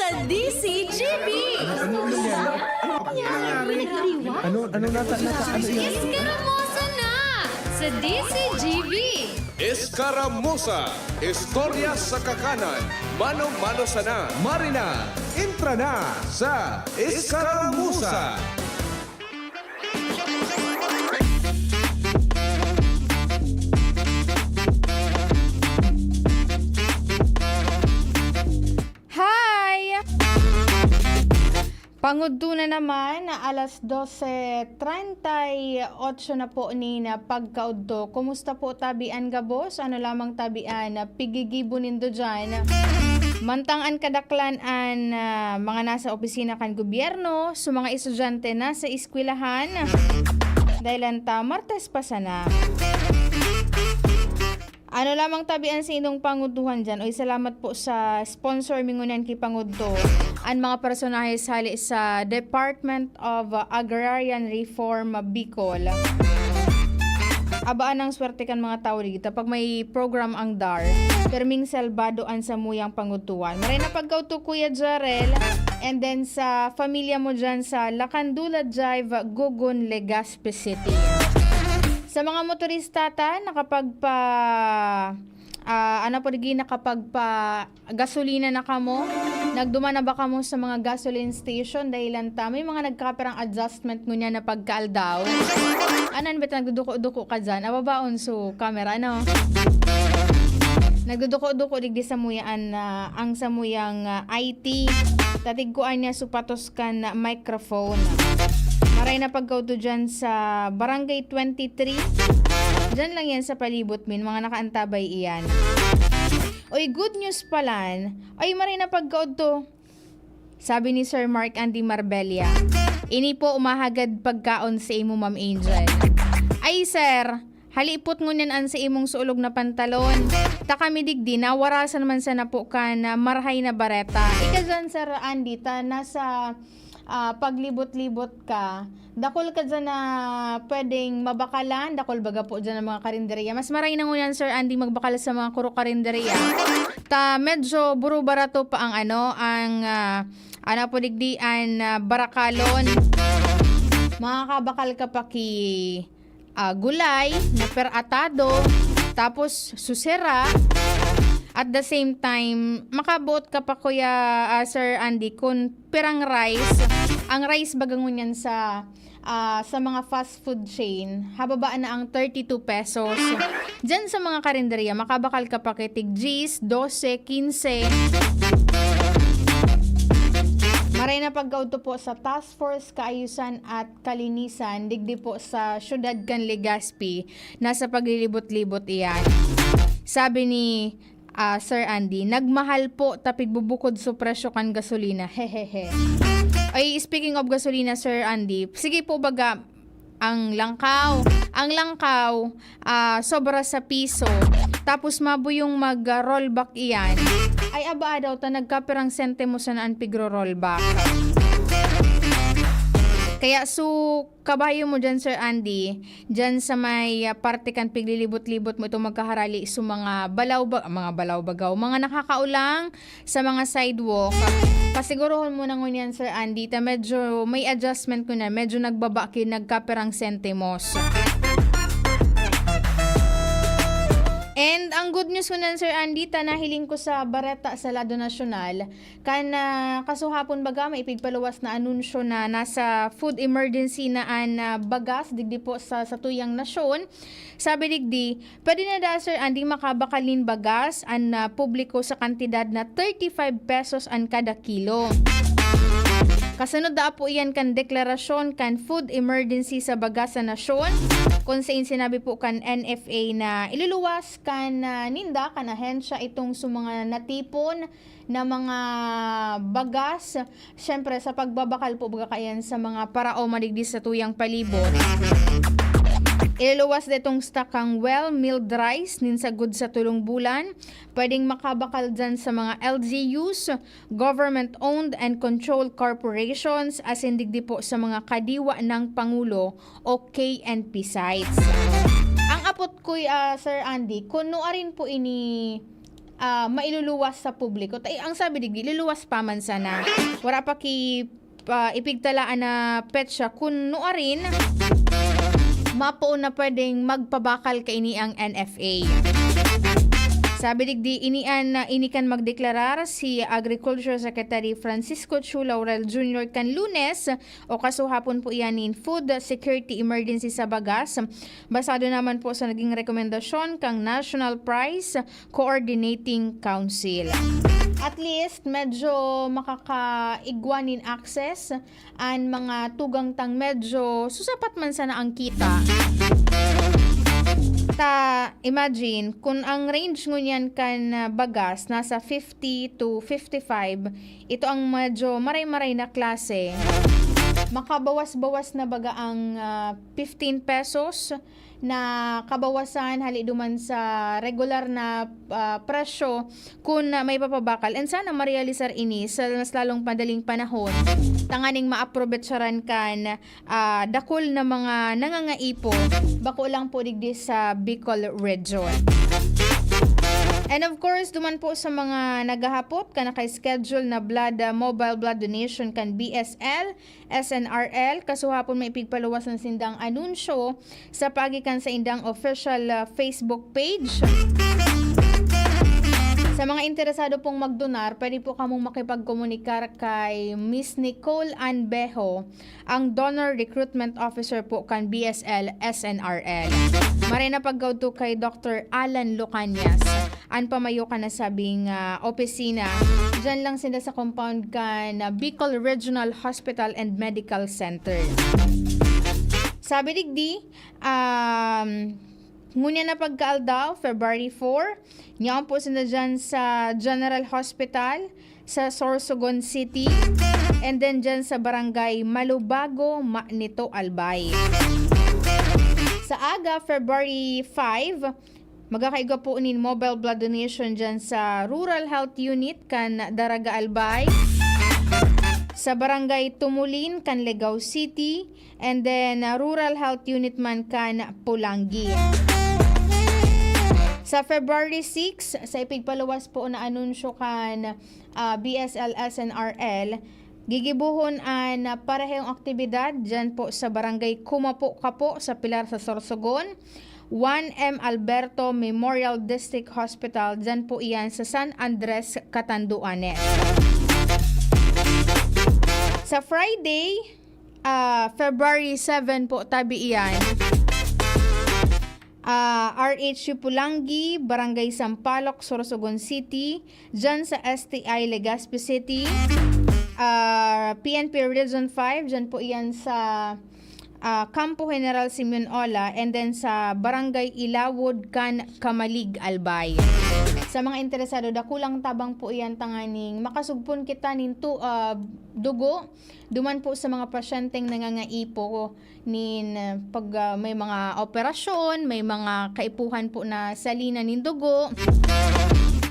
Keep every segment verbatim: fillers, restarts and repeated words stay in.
Sa D C G B. Ano nangyari? Ano, ano nata, nata, ano yan? Iskaramosa na sa D C G B. Iskaramosa, istorya sa kakanan, mano-mano sana. Marina, entra na sa Iskaramosa. Hi! Pangudto na naman na alas dose treinta y ocho na po nin pagkaudto. Kumusta po tabi an gabos? Ano lamang tabi an pigigibo nindo diyan? Mantang an kadaklan an, ah, mga nasa opisina kan gobyerno, so mga estudyante nasa eskwelahan, dahil an ta Martes pa sana. Ano lamang tabi an saindong pangudtuhan diyan? Oy, salamat po sa sponsor mi ngunyan ki pangudto. An mga personahes hali sa Department of Agrarian Reform, Bicol. Abaan ang swerte kan mga tawo digdi ta pag may program ang DAR. Perming salbado an samuyang pangudtuhan. Maray na pagkaudto, Kuya Jarel. And then sa pamilya mo diyan sa Lakandula Drive, Gogon, Legazpi City. Sa mga motorista ta, nakapagpa-, ah, ano po, digi, nakapagpa-gasolina na kamo? Nagduman na ba kamo sa mga gasoline station? Dahilan ta, may mga nagkapirang adjustment ngunyan na pagkaaldaw. Anan ba, nagduduko-duko ka dyan? Ababaon so camera, no? Nagduduko-duko digdi samuyaan na ang samuyang, ah, I T. Tatigkuan niya supatos kan microphone. Maray na pagkaudto dyan sa Barangay twenty-three. Dyan lang yan sa palibot min, mga nakaantabay iyan. Oy, good news palan. Ay, maray na pagkaudto. Sabi ni Sir Mark Andy Marbella, "Ini po umahagad pagkaon sa imo, Ma'am Angel." Ay, sir, halipot ngunyan an sa imong suolog na pantalon. Ta kami digdi, nawarasan man sana po kan, ah, marahay na bareta. Ika dyan, Sir Andy, ta nasa, ah, paglibot-libot ka. Dakul ka dyan na pwedeng mabakalan, dakul baga po dyan ang mga karinderya. Mas maray na ngunyan, Sir Andy, magbakal sa mga kuro karinderya. Ta medyo buro-barato pa ang ano, ang, ah, ano po digdi, an, ah, barakalon. Makakabakal ka pa ki, ah, gulay na peratado, tapos susera. At the same time, makabuot ka pa, Kuya, ah, Sir Andy, kun pirang rice. Ang rice baga ngunyan sa, ah, sa mga fast food chain, hababa na ang thirty-two pesos. Diyan sa mga karinderya, makabakal ka pa ki tig diyes, dose, kinse. Maray na pagkaudto po sa Task Force Kaayusan at Kalinisan, digdi po sa siyudad kan Legazpi, nasa paglilibot-libot iyan. Sabi ni, ah, Sir Andy, "Nagmahal po ta pigbubukod so presyo kan gasolina." Hehehe. Ay, speaking of gasolina, Sir Andy, sige po baga, ang langkaw. Ang langkaw, ah, sobra sa piso. Tapos mabuyong mag, ah, rollback iyan. Ay, aba daw ta nagkapirang sentimo sana an pigro-rollback. Kaya so, kabayo mo dyan, Sir Andy, dyan sa may, ah, parte kan piglilibot-libot mo itong magkaharali sa mga balaw ba-, mga balaw bagaw, mga nakakaulang sa mga sidewalk. Pasigurohon mo na ngunyan, Sir Andy, ta medyo may adjustment ko na, medyo nagbaba ki, nagkapirang sentimos. And ang good news ko nan, Sir Andy, ta nahiling ko sa bareta sa lado nasyonal, kan, ah, kasuhapon baga, may ipigpaluwas na anunsyo na nasa food emergency na an, ah, bagas digdi po sa satuyang nasyon. Sabi digdi, pwede na da, Sir Andy, makabakal nin bagas an, ah, publiko sa kantidad na thirty-five pesos an kada kilo. Kasunod da po iyan kan deklarasyon kan food emergency sa bagas sa nasyon, kung sain sinabi po kan N F A na iluluwas kan, ah, ninda kan ahensya itong sa mga natipon na mga bagas. Siyempre, sa pagbabakal po, baga kaiyan sa mga paraoma digdi sa tuyang palibot. Iluluwas da itong stock kan well milled rice nin sagud sa tolong bulan. Pwedeng makabakal dyan sa mga L G Us, government-owned and controlled corporations, asin digdi po sa mga kadiwa ng Pangulo o K N P sites. Ang apot ko, ah, Sir Andy, kung nuarin po ini ah, mailuluwas sa publiko. Ta-, ang sabi digdi, iluluwas pa man sana. Wala pa ki-, pa ipigtalaan na petsa kun nuarin mapoon na pwedeng magpabakal kaini ang N F A. Sabi digdi, ini an, ini kan magdeklarar si Agriculture Secretary Francisco Chu Laurel Junior kan Lunes, o kasuhapon po iyan nin food security emergency sa bagas. Basado naman po sa naging rekomendasyon kang National Price Coordinating Council. At least, medyo makakaigwa nin access an mga tugang tang medyo susapat man sana ang kita. Ta, imagine, kung ang range ngunyan kan, ah, bagas nasa fifty to fifty-five, ito ang medyo maray-maray na klase. Makabawas-bawas na baga ang, ah, fifteen pesos na kabawasan hali duman sa regular na, ah, presyo kun, ah, may papabakal. And sana marealisar ini sa mas lalong madaling panahon, tanganing maaprovechar an kan, ah, dakul na mga nangangaipo, bako lang po digdi sa Bicol Region. And of course, duman po sa mga naghahapot kan naka-schedule na blood, ah, mobile blood donation kan B S L, S N R L, kasuhapon may ipigpaluwas na sindang anunsyo sa paagi kan saindang official, ah, Facebook page. Sa mga interesado pong magdonar, pwede po kamong makipagkomunikar kay Miss Nicole Ann Bejo, ang Donor Recruitment Officer po kan B S L S N R L. Maray na pagkaudto kay Doctor Alan Lucanias, an pamayo kan nasabing, ah, opisina. Diyan lang sila sa compound kan, ah, Bicol Regional Hospital and Medical Center. Sabi digdi, um, ngunyan na pagkaaldaw, February four, yaon po sila dyan sa General Hospital, sa Sorsogon City, and then dyan sa Barangay Malubago, Manito, Albay. Sa aga, February five, magkakaigwa po nin mobile blood donation dyan sa Rural Health Unit kan Daraga, Albay, sa Barangay Tumulin kan Legao City, and then, ah, Rural Health Unit man kan Polangui. Sa February six, sa ipigpaluwas po na anunsyo kan, ah, B S L S N R L, gigibohon an parehong aktibidad dyan po sa Barangay Kumapo-Kapo sa Pilar sa Sorsogon, Juan M. Alberto Memorial District Hospital, dyan po iyan sa San Andres, Catanduanes. Sa Friday, ah, February seven po, tabi iyan, ah, R H U Pulangi, Barangay Sampaloc, Sorsogon City, dyan sa S T I Legazpi City, ah, P N P Region five, dyan po iyan sa, ah, Kampo General Simeon Ola, and then sa Barangay Ilawod kan Camalig, Albay. Sa mga interesado, dakulang tabang po iyan tanganing makasugpon kita nin tu-, ah, dugo duman po sa mga pasyenteng nangangaipo nin, ah, pag, ah, may mga operasyon, may mga kaipuhan po na salina nin dugo,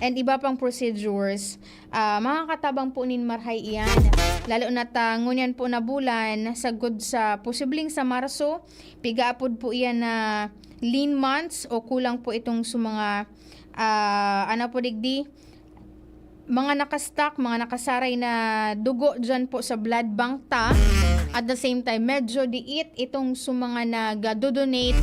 and iba pang procedures. Ah, makakatabang po nin marahay iyan. Lalo na ta ngunyan po na bulan, sagkod sa posibleng sa Marso, pigaapod po iyan na lean months o kulang po itong sa mga, ah, ano po digdi, mga nakastock, mga nakasaray na dugo dyan po sa blood bank ta. At the same time, medyo diit itong sa mga nag-donate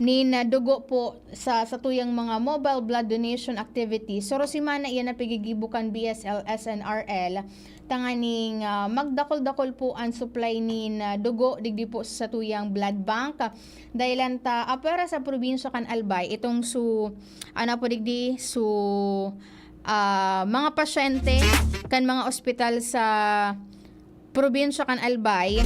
nin dugo po sa, sa tuyang mga mobile blood donation activities. Saro semana iyan na pigigibo kan B S L S N R L, tanganing, ah, magdakol-dakol po ang supply nin, ah, dugo digdi po sa tuyang blood bank. Dahilan ta, apwera sa probinsya kan Albay, itong su, ano po digdi, su, ah, mga pasyente kan mga ospital sa probinsya kan Albay,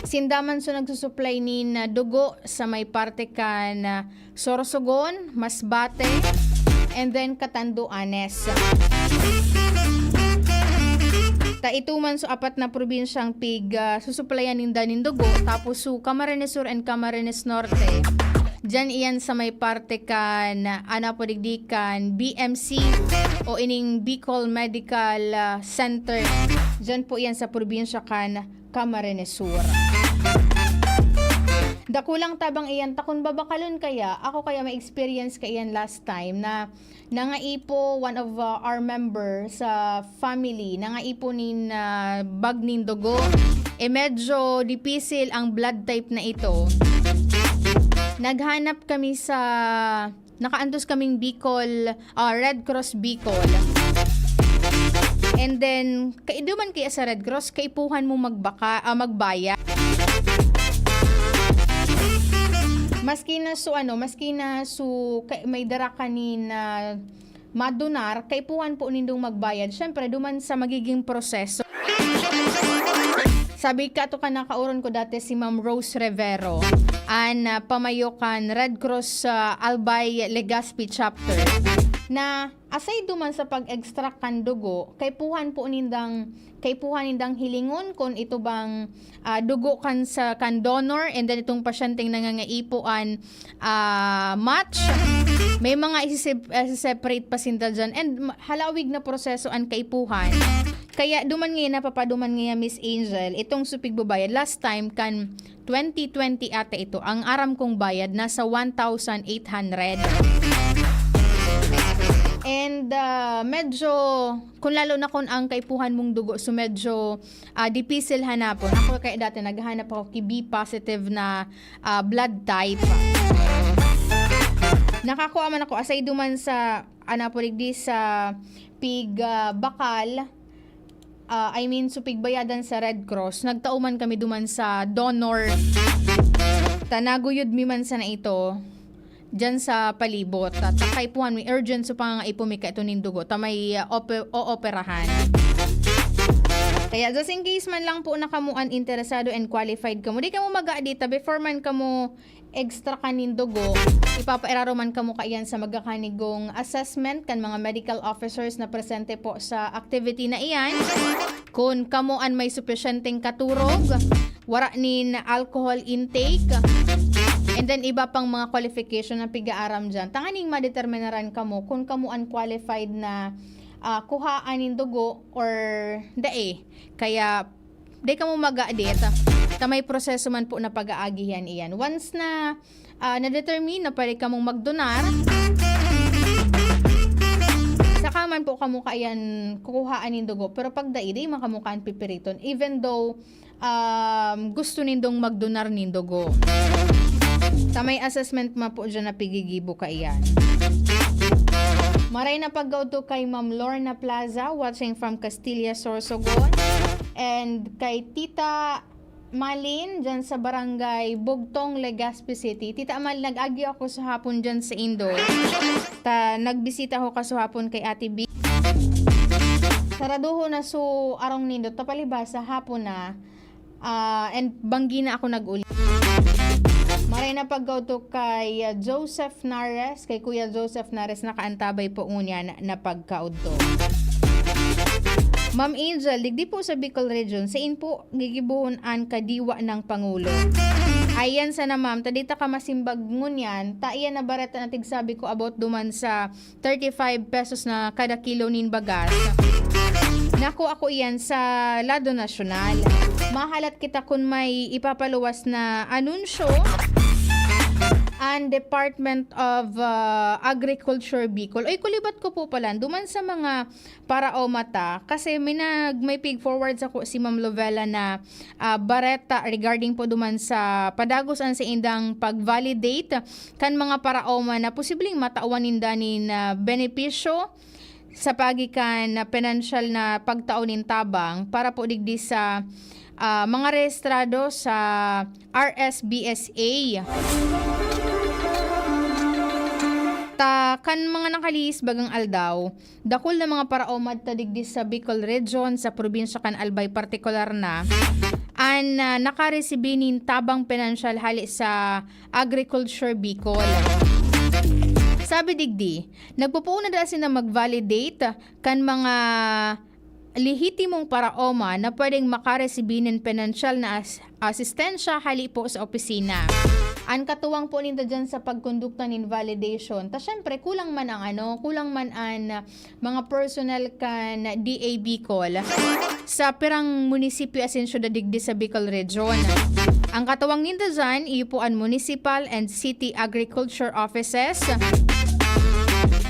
sinda man su nagsusuplay nin, ah, dugo sa may parte kan, ah, Sorsogon, Masbate, and then Catanduanes. Ta ito man su apat na probinsyang pig, ah, susuplayan ninda nin dugo, tapos su Camarines Sur and Camarines Norte. Diyan iyan sa may parte kan, ano po digdi, kan B M C o ining Bicol Medical, ah, Center. Diyan po iyan sa probinsya kan Camarines Sur. Dakulang tabang iyan, ta kun babakalon kaya, ako kaya may experience kaiyan last time na nangaipo one of, uh, our member sa family, nangaipo nin, ah, bag nin dugo. Eh, medyo dipisil ang blood type na ito. Naghanap kami sa, nakaantos kaming Bicol, ah, Red Cross Bicol. And then, kaiduman kaya sa Red Cross, kaipuhan mo magbaka, ah, magbaya. Maski na su ano, maski na su ka may dara ka nin, ah, madonar, kaipuhan po nindong magbayad. Siyempre, duman sa magiging proseso. Sabi ka to ka nakauron ko dati si Ma'am Rose Rivero, an, ah, pamayo kan Red Cross, ah, Albay Legazpi Chapter, na aside duman sa pag-extract kan dugo, kaipuhan po nindang, kaipuhan nindang hilingon kun ito bang, ah, dugo kan sa, kan donor, and then itong pasyenteng nangangaipo an, ah, match. May mga isisep-, ah, separate pa sinda dyan. And ma-, halawig na proseso an kaipuhan. Kaya duman ngayon, napapaduman ngayon, Miss Angel, itong supig babayad. Last time, kan twenty twenty ata ito, ang aram kong bayad nasa one thousand eight hundred. And, ah, medyo, kung lalo na kung ang kaipuhan mong dugo, so medyo, ah, dipisil hanapon. Ako kaya dati, naghahanap ako ki B positive na, ah, blood type. Nakakuha man ako, aside duman sa, ano po, digdi sa pig, ah, bakal, ah, I mean, supig bayadan sa Red Cross, nagtao man kami duman sa donor. Ta naguyod mi man sana ito, diyan sa palibot. Ta, ta kaipuhan mi, urgent so pangangaipo mi ka ito nin dugo. Ta may, ah, ope-, ooperahan. Kaya just in case man lang po na kamo an interesado and qualified kamo, di kamo mag-aadita before man kamo extract kan nin dugo, ipapairaro man kamo kaiyan sa magakanigong assessment kan mga medical officers na presente po sa activity na iyan. Kun kamo an may supisyenteng katurog, wara nin alcohol intake, and then iba pang mga qualification na pig-aaram diyan. Tanganing madeterminaran kamo kun kamo an qualified na, ah, kuhaan nin dugo or dai. Kaya, di kamo mag-aadit. Ta may proseso man po na pag-aagihan iyan. Once na, ah, na-determine na pwede kamong magdonar, saka man po kamo kaiyan kukuhaan nin dugo. Pero pag dai, di man kamo kaan pipiriton. Even though, um, gusto nindong magdonar nin dugo. Ta may assessment man po dyan na pigigibo kaiyan. Maray na pagkaudto kay Ma'am Lorna Plaza, watching from Castilla, Sorsogon. And kay Tita Malin, dyan sa Barangay Bugtong, Legazpi City. Tita Malin, nag-agyo ako sa hapon dyan sa indo. Ta, nagbisita ako kasuhapon kay Ate B. Saraduho na su arong nindo, ta palibasa hapon na. Ah, and banggi na ako nag-uli. Maray na pagkaudto kay, ah, Joseph Nares, kay Kuya Joseph Nares, nakaantabay po ngunyan na pagkaudto. Ma'am Angel, digdi po sa Bicol Region, sain po gigibohon an kadiwa ng Pangulo? Ayan sana, ma'am, ta di ta ka masimbag ngunyan, ta iyan na bareta na tigsabi ko about duman sa thirty-five pesos na kada kilo nin bagas. Nakuha ko iyan sa lado nasyonal. Mahalat kita kun may ipapaluwas na anunsyo an Department of, ah, Agriculture Bicol. Oy, kulibat ko po pala, duman sa mga paraoma ta, kasi may nag-, may pig-forward sako si Ma'am Lovella na, ah, bareta regarding po duman sa padagos an saindang pag-validate kan mga paraoma na posibleng matawan ninda nin, ah, benepisyo sa paagi kan, ah, pinansyal na pagtao nin tabang para po digdi sa, ah, mga rehistrado sa R S B S A. Ta, kan mga nakalihis bagang aldaw, dakul na mga paraoma ta digdi sa Bicol Region, sa probinsya kan Albay partikular na, an, ah, nakaresibi nin tabang pinansyal hali sa Agriculture Bicol. Sabi digdi, nagpupuon na daa sinda mag-validate kan mga lehitimong paraoma na pwedeng makaresibi nin pinansyal na as-, asistensya hali po sa opisina. An katuwang po ninda dyan sa pagkondukta nin validation, ta syempre, kulang man ang ano, kulang man an, ah, mga personnel kan D A Bicol sa pirang munisipyo asin syudad digdi sa Bicol Region. Ang katuwang ninda dyan, iyo po an municipal and city agriculture offices,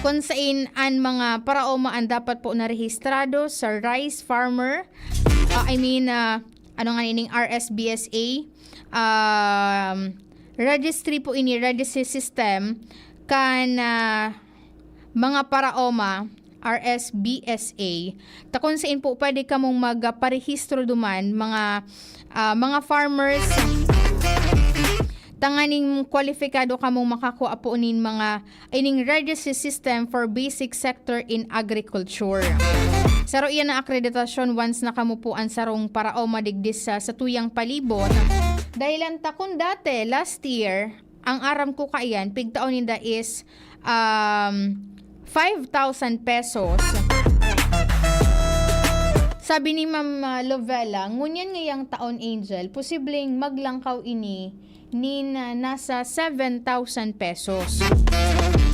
kun sain an mga paraoma an dapat po narehistrado sa rice farmer, ah, I mean, ah, ano nga nining R S B S A, um, registry po ini, registry system kan, ah, mga paraoma, R S B S A. Ta kun sain po pwede kamong magparehistro duman, mga, ah, mga farmers, tanganing kwalipikado kamong makakua po nin mga, ining registry system for basic sector in agriculture. Saro iyan na akreditasyon once na kamo po an sarong paraoma digdi sa, sa tuyang palibot. Dahilan ta kun dati, last year, ang aram ko kaiyan, pigtaon ninda is, um, five thousand pesos. Sabi ni Ma'am, ah, Lovella, ngunyan ngayang taon, Angel, posibleng maglangkaw ini nin, ah, nasa seven thousand pesos.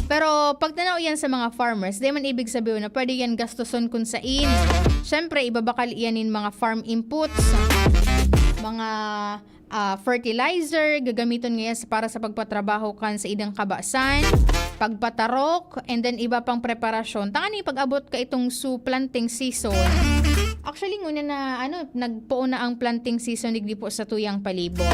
Pero pag tanaw yan sa mga farmers, di man ibig sabihin na pwede yan gastuson kun sain. Siyempre, ibabakal iyan nin mga farm inputs, mga, ah, fertilizer, gagamiton ngayon sa, para sa pagpatrabaho kan sa idang kabasan, pagpatarok, and then iba pang preparasyon. Tangani pag-abot ka itong su planting season. Actually, nguna na, ano, nagpoon na ang planting season digdi po sa tuyang palibot.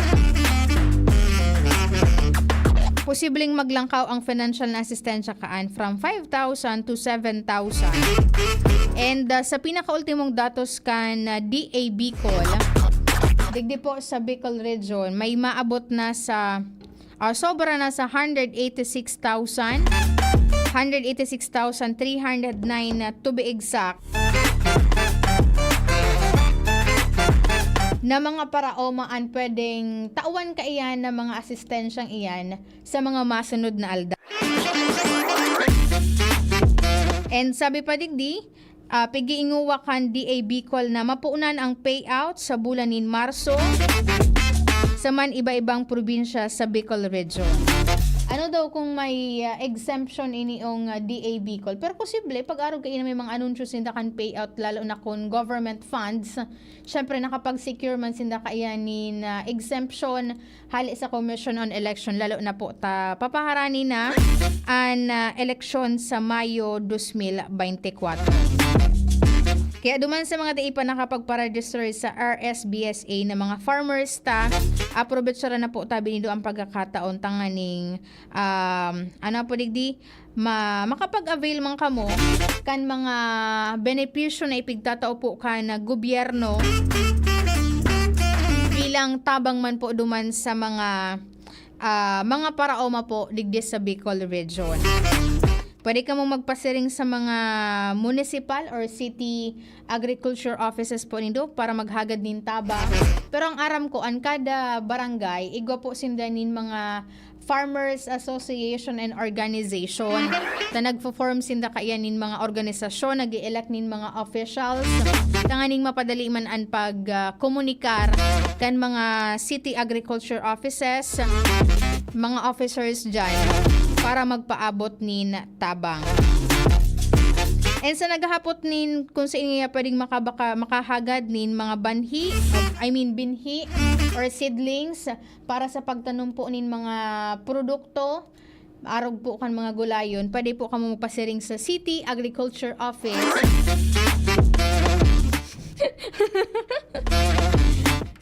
Posibleng maglangkaw ang financial na asistensya kaan from five thousand to seven thousand. And, ah, sa pinakaultimong datos kan, ah, D A Bicol, digdi po sa Bicol Region, may maabot na sa, ah, sobra na sa hundred eighty-six thousand, hundred eighty-six thousand three hundred nine, ah, to be exact, na mga paraoma an pwedeng tawan kaiyan na mga asistensyang iyan sa mga masunod na aldaw. And sabi pa digdi, ah, pigiinguwa kan D A Bicol na mapunan ang payout sa bulan nin Marso sa man iba-ibang probinsya sa Bicol Region. Ano daw kung may, ah, exemption iniong, ah, D A Bicol? Pero posible, pag-arog kaini may mga anunsyo sinda kan payout, lalo na kun government funds, syempre, nakapag-secure man sinda kaiyan nin, ah, exemption hale sa Commission on Election, lalo na po ta papaharani na an, ah, eleksyon sa Mayo dos mil bente kwatro. Kaya duman sa mga dai pa nakapagpa-register sa R S B S A na mga farmers ta, aprovechara na po ta binido ang pagkakataon tanganing, um, ano po digdi, ma-, makapag-avail man kamo kan mga benepisyo na ipigtatao po kan gobyerno bilang tabang man po duman sa mga, ah, mga paraoma po digdi sa Bicol Region. Pwede kamo magpasiring sa mga municipal or city agriculture offices po nindo para maghagad nin tabang. Pero ang aram ko, an kada barangay, igwa po sinda nin mga Farmers Association and Organization. Ta nagfo-form sinda kaiyan nin mga organisasyon, nag-i-elect nin mga officials, tanganing mapadali man an pag, ah, komunikar kan mga city agriculture offices, mga officers diyan para magpaabot nin tabang. And sa naghahapot nin kung saan niya pwedeng makabaka-, makahagad nin mga banhi, I mean, binhi or seedlings, para sa pagtanom po nin mga produkto, arog po kan mga gulayon, pwede po kamo magpasiring sa City Agriculture Office.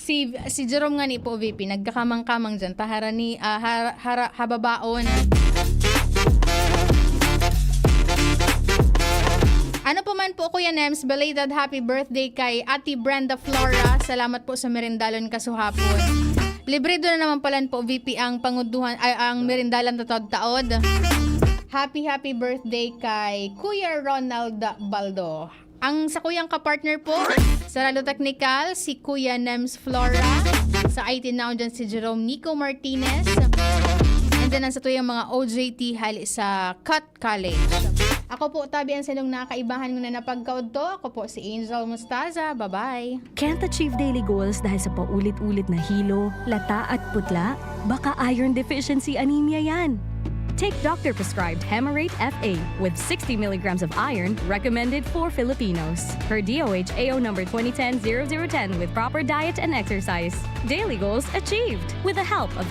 Si, si Jerome ngani po, V P, nagkakamang-kamang dyan. Taharani, ah, har-, hara-, hababaon. Ano pa man po, Kuya Nems, belated happy birthday kay Ate Brenda Flora. Salamat po sa merindalon kasuhapon. Libre do na naman palan po, V P, ang panguduhan, ay, ang merindalan taod-taod. Happy, happy birthday kay Kuya Ronald Baldo. Ang sa kuyang kapartner po, sa Ralo Technical, si Kuya Nems Flora. Sa I T Now, dyan si Jerome Nico Martinez. And then, ang sa tuyang mga O J T, hali sa Cut College. Ako po, tabi ang sinong nakaibahan mo na napagkaudto. Ako po si Angel Mostaza. Bye-bye. Can't achieve daily goals dahil sa paulit-ulit na hilo, lata at putla? Baka iron deficiency anemia yan. Take doctor-prescribed Hemarate F A with sixty milligrams of iron, recommended for Filipinos. Per D O H A O number twenty ten zero zero ten, with proper diet and exercise. Daily goals achieved with the help of